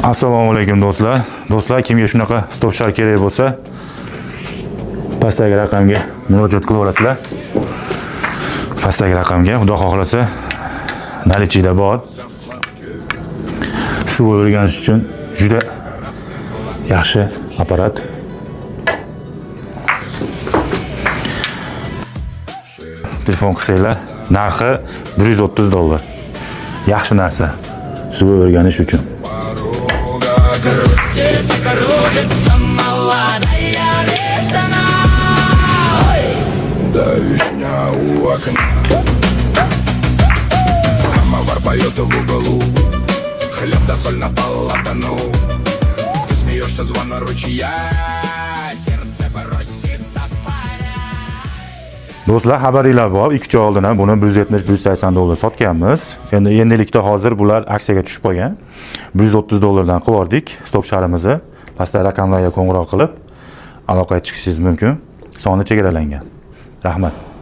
Assalomu alaykum, do'stlar. Do'stlar, kimga shunaqa stop shar kerak bo'lsa, pastdagi raqamga murojaat qilaverasizlar. Pastdagi raqamga, xudo xohlasa, наличие da bor. Suv o'rganish uchun juda yaxshi apparat. Telefon qilsanglar, narxi 130 dollar. Yaxshi narsa. Suv o'rganish uchun. Крутится, кружится молодая весна. Да вишня у окна. Самовар поет в углу. Хлеб да соль на полотну. Ты смеешься, звона ручья. Сердце бросится в поля. Do'stlar, xabaringlar bor. 2 oy oldin ham buni 170-180 dollar sotganmiz. Endi endilikda hozir bular aksiyaga tushib qolgan. 130 dollardan qilib yubordik stop sharimizni. Pastda raqamlarga qo'ng'iroq qilib aloqaga chiqishingiz mumkin. Soni chegaralangan. Rahmat.